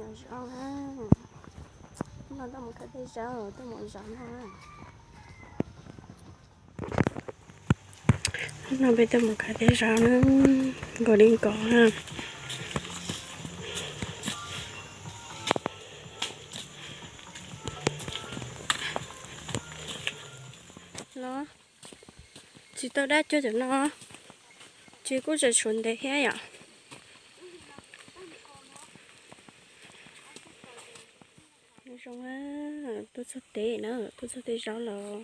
Zaub na. Hnub no tuaj mus khaws tej zaub, tuaj mus zaub no. Hnub no peb tuaj mus khaws tej zaub na, nkaus li nkaus na. Los, tsis tau dab cuag cov no, ces kuj tseem tshuav ntev thiab yom. Zoo, tuaj txog teb na, tuaj txog teb zaub lawm.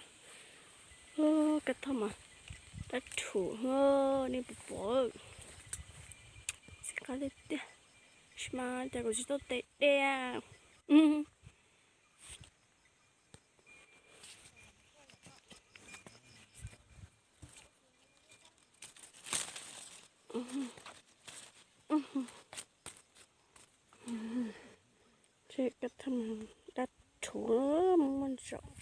Kab thoj mas dab rhuv, nej puas pom? Xim qab tiag tiag, tab sis mas cas kuv tsis tau tes dej. Kab thoj dab rhuv muaj ntsaum.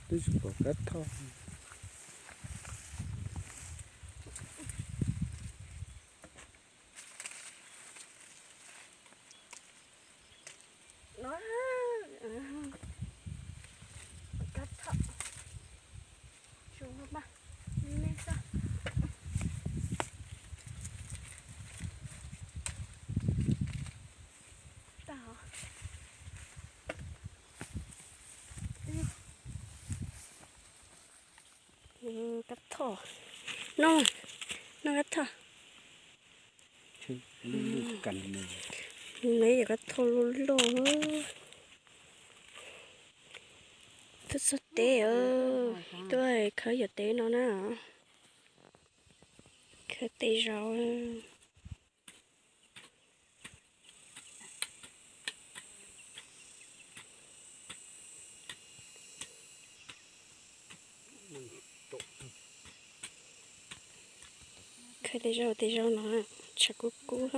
Twb tsis pom kab thoj. No, kab thoj, zoo maj maj, me me xwb. Tag os. Kab thoj. No, no kab thoj. Neb yog kab thoj loj loj. Tuaj txog teb, tuaj khawb yog teb no na. Khawb teb zaub. Khawb tej zaub, tej zaub no tshav kub kub.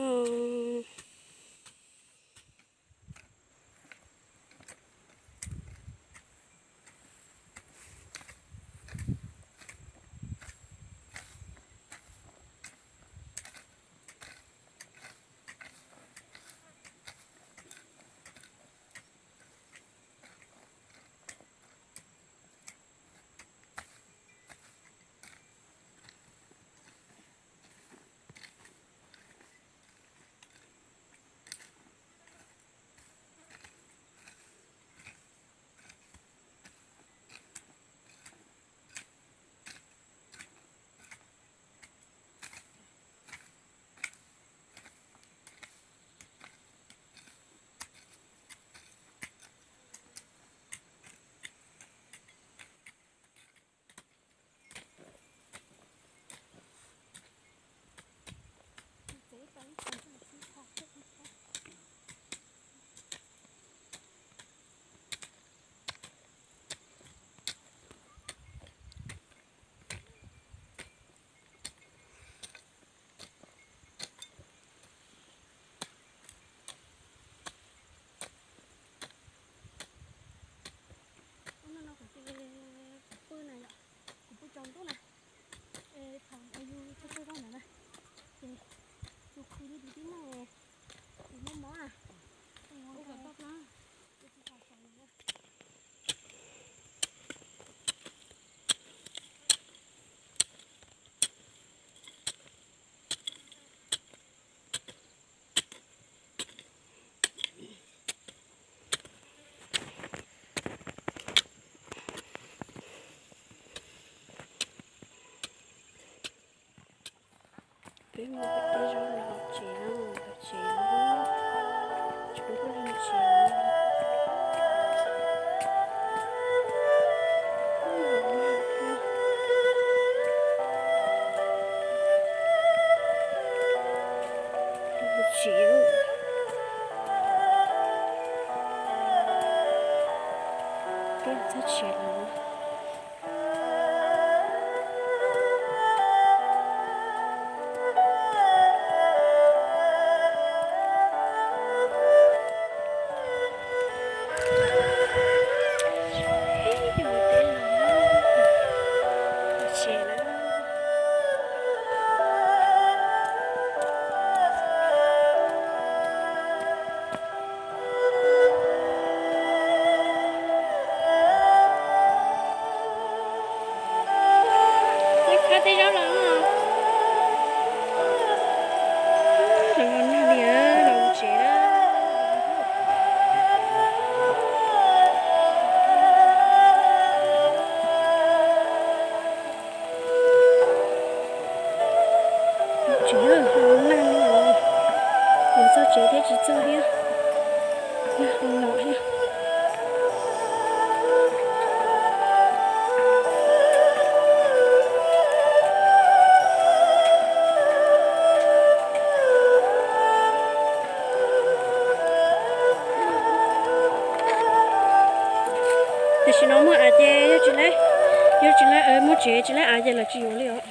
Ub, no no kuv ces kuv pw na yom, kuv pw tsaus ntuj na. Es thaum yus pw pw rau ntawd na, ces yus khwv li tus tib neeg, tus mob mob na, ua kom toj na. Peb mus khaws tej zaub los tsev, los tsev, tsev, tsev. Tsev, peb txog tsev lawm. Tsev na. Khab tej zaub los, los nag li los tsev na. Tsev, los nag li, los txog tsev thiab tsis txog thiab, nag los thiab. Tam sim no muaj av ces yog tsis laib, yog tsis laib, muaj tsev tsis laib av ces lawv tsis yuav li os.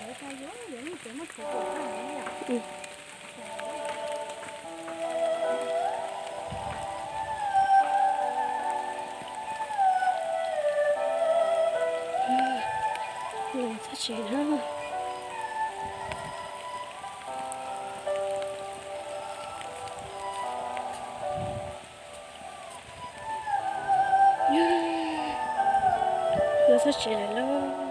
Los txog tsev na. Los txog tsev lawm lauj.